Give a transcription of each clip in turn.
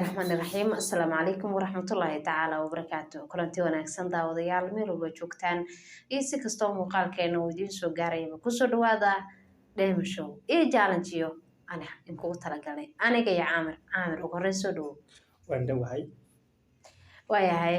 Raxmaani raxiim. Assalaamu calaykum waraxmatullaahi tacaala wabarakaatu. Kulanti wanaagsan, daawadayaal, meel walba joogtaan iyo si kastoo muuqaalkeena uu idiin soo gaarayaba, kusoo dhawaada Dheema Show iyo challenge-yo ani inkugu talagalay, aniga iyo Caamir. Caamir, ugu horreyn soo dhawow. Waan dhowahay. Waayahay,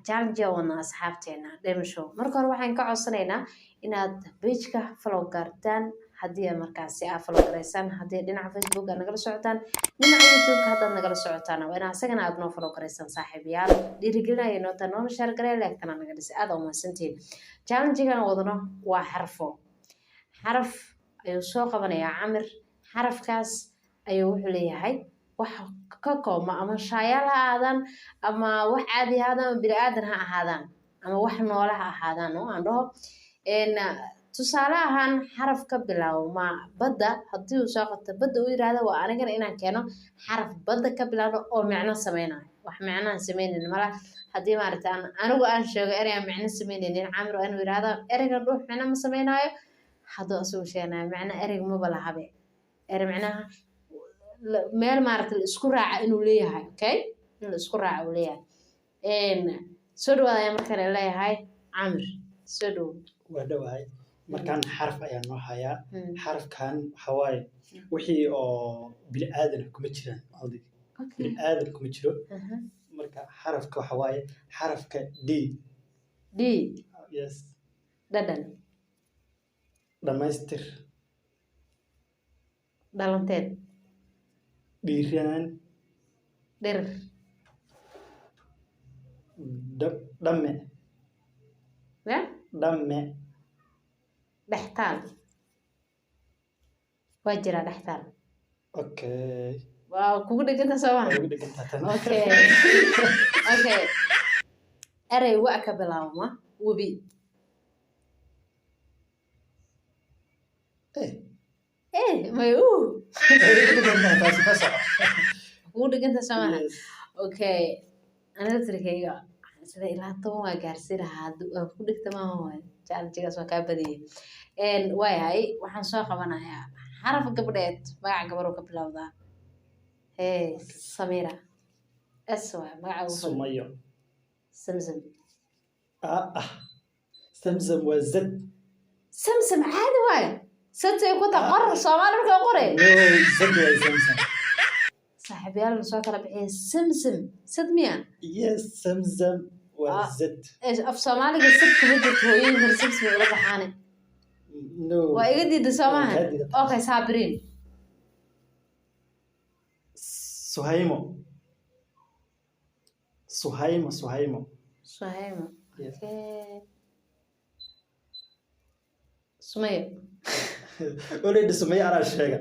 challenge wadna asxaabteena Dheema Show. Marka hore waxaan ka codsanaynaa inaad page-ka follow gaartaan, haddii aad markaasi aa follow garaysaan, haddii dhinaca Facebook aad nagala socotaan, dhinaca YouTube-ka haddaad nagala socotaan, waa inaa asagana aad noo follow garaysaan. Saaxiibayaal, dhiirigelinaya noota, noona share garee, like-tana naga dhisay. Aad u mahadsantihiin. Challenge-gan wadno waa xarfo. Xaraf ayuu soo qabanayaa Camir. Xarafkaas ayuu wuxuu leeyahay wax ka koobma, ama shaayaal ha ahaadaan, ama wax caadi ha ahaadaan, ama bini aadan ha ahaadaan, ama wax noole ha ahaadaan. Oo aan dhaho, tusaale ahaan, xaraf ka bilaabma badda haddii uu soo qabto, badda uu yiraahdo, waa anigana inaan keeno xaraf badda ka bilaabno oo micno sameynayo. Wax micnahan sameynaynin mala. Haddii maaragta aan anigu aan sheego erey aan micno sameynaynin, Camir waa inuu yiraahdo ereygan dhuux micno ma sameynaayo. Hadduu isagu sheeganayo micno, ereyga maba lahabe, erey micnaha meel maaragta la isku raaca inuu leeyahay. Okay, in la isku raaca uu leeyahay. Soo dhawaada ayaa markaan leeyahay. Camir, soo dhawow. Waa dhowahay. Markaan xaraf ayaa noo hayaa. Xarafkan waxaa waaye wixii oo bini aadan kuma jiraan, aldi bini aadan kuma jiro. Marka xarafka waxa waaye xarafka D. D. Yes. Dhadhan. Dhamaystir. Dhalanteed. Dhiiraan. Dhirir. Dhamme. Ya. Dhamme. Dhextaal waa jiraa, dhextaal. Okay. Waa kugu dheganta, soo Waa maha? Ugu dhegantaa tan. Okay, erey wa ka bilaabma, webi. Eh. Eh, may u Way ugu dhegantaa taasi, ka soco. Kugu dheganta, soo maha? Yes. Okay, aniga tirkayga sida ilaa 10 waa gaarsiin lahaa. Waa ku dhigta maaha, waay challenge-gaas waa kaa badiyay. Waayahay, waxaan soo qabanayaa xaraf gabdheed, magaca gabar ka bilowdaa. Hee, Samira, S waay magaca ugu fudud. Sumayo. Samsam. Ah ah, Samsam waa Z. Samsam caadi waay, satay ku ta qor Soomaali markaa qore. No, Z waa Samsam. Saaxiibayaal, la soo kala bixiya. Samsam sad miya? Yes, Samsam waa Ah. Z. Af Soomaaliga sad kuma jirto, hooyooyinkan samsam ula baxaane. No. Waa iga diida, soo maaha? Waa kaa diida. Okay, Saabiriin. Suhaymo, Suhaymo, Suhaymo. Suhaymo. Yeah. Okay, Sumayo. Already Sumayo anaa sheega,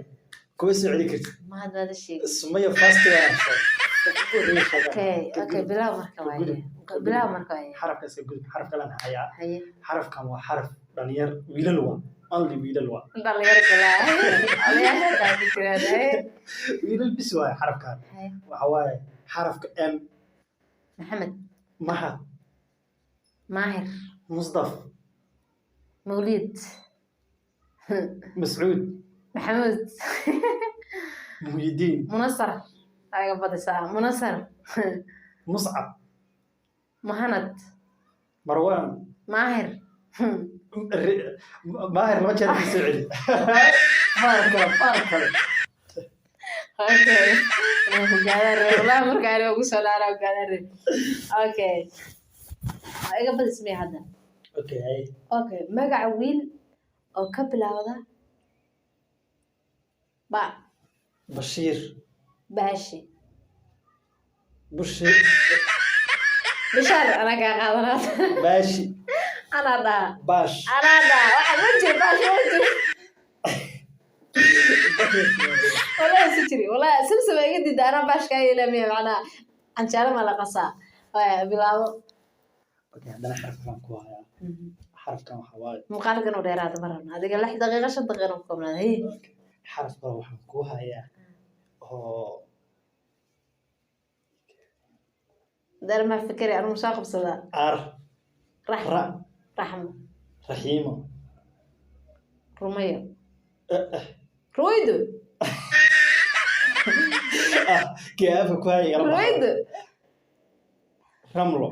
kuma soo celi kartid. Mahad baada sheegay. Sumayo first waa anaa sheega. Okay, bilaw marka waaye. Gudub. Bilaw marka waaye. Xarafka iska gudub, xaraf kalaan hayaa. Haye. Xarafkan waa xaraf dhalinyar, wiilal waa, only wiilal waa. Dhalinyaro galaa, odayaasha taa ku jiraan. Haye. Wiilal bis waaye xarafkan. Haye. Waxa waaye xarafka M. Maxamed. Mahad. Maahir. Musdaf. Mawliid. Mascuud. Maxamuud. Muhyidiin. Munasar, aga badisaa, Munasar. Muscab. Muhanad. Marwaan. Maahir. Maahir laba jeer ka soo celi. Faar kale, faar kale. Okay, wallahi marka aniga ugu soo dhaara hogaadaan. Okay, waa iga badis miya hadda? Okay, hay. Okay, magaca wiil oo ka bilowda ba. Bashiir. Baashi. Bushi. Bishaar anaa kaa qaadanaa. Baashi. Anaa dhaha. Baash. Anaa dhaha, waxa ma jiro, baashi ma jiro. Wallahi si jiri, wallahi samsam iga diida, anaa baash kaa yeelamiya, macnaha canjeelo ma la qasaa. Waaya, bilaabo. Okay, haddana xarafkan ku hayaa. Xarafkan waxa waaye Muuqaalkan u dheeraada ma rabno, adiga 6 daqiiqo, 5 daqiiqo ku koobnaada. Hey. Okay. Xarafkan waxaan ku hayaa oo Dar ma fikri, anu soo qabsadaa. R. Rax. Ra. Raxmo. Raxiimo. Rumayo. Eh, eh. Ruwaydo. Ah, kii afka ku haya igala baxo. Ruwaydo. Ramlo.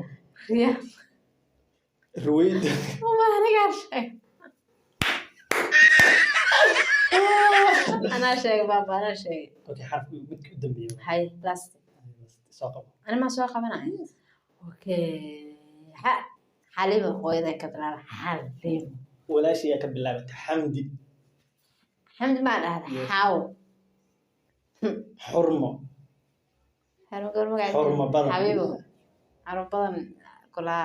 Riya. Ruwaydo. Uma anigaa sheeg, anaa sheegay baaba, anaa sheegay. Okay, xarafka midka u dambeeya. Hay, last. Soo qabo. Ani maa soo qabanaya? Okay, xa, Xalimo, hooyaday ka bilaaba, Xalimo. Walaashay ayaa ka bilaabatay, Xamdi. Xamdi maa dhahda? Yes. Xaawo. Xurmo. Xarun gabar magaceeda. Xurmo badan. Xabiibo, xarun badan kula,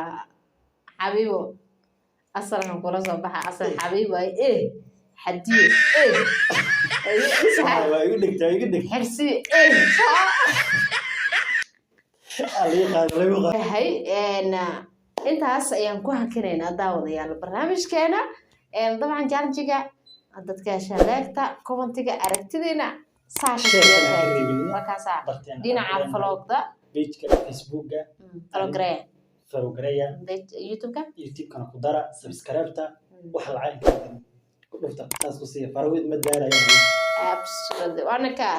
Xabiibo asalkan kula soo baxa, asal Xabiibo ay xadiyo. Waa igu dhigtay, waa igu dhigtay. Xirsi. Ah, laga qaado, lagu qaado. Yahay, intaas ayaan ku hakinaynaa, daawadayaal, barnaamijkeena. Dabcan challenge-ga dadka heshaan, leegta, commentiga, aragtidiina saasha. Share-kana ha ka reebinina. Waa kaasaa. Barteena. Dhinaca vlogda. Pageka Facebooka. Follow. Follow gareeya. YouTube-ka. YouTube-kana ku dara subscribe-ta, wax lacag ku dhufta, saas ku siiya faraweyd ma daalaya. Absolutely, waana ka.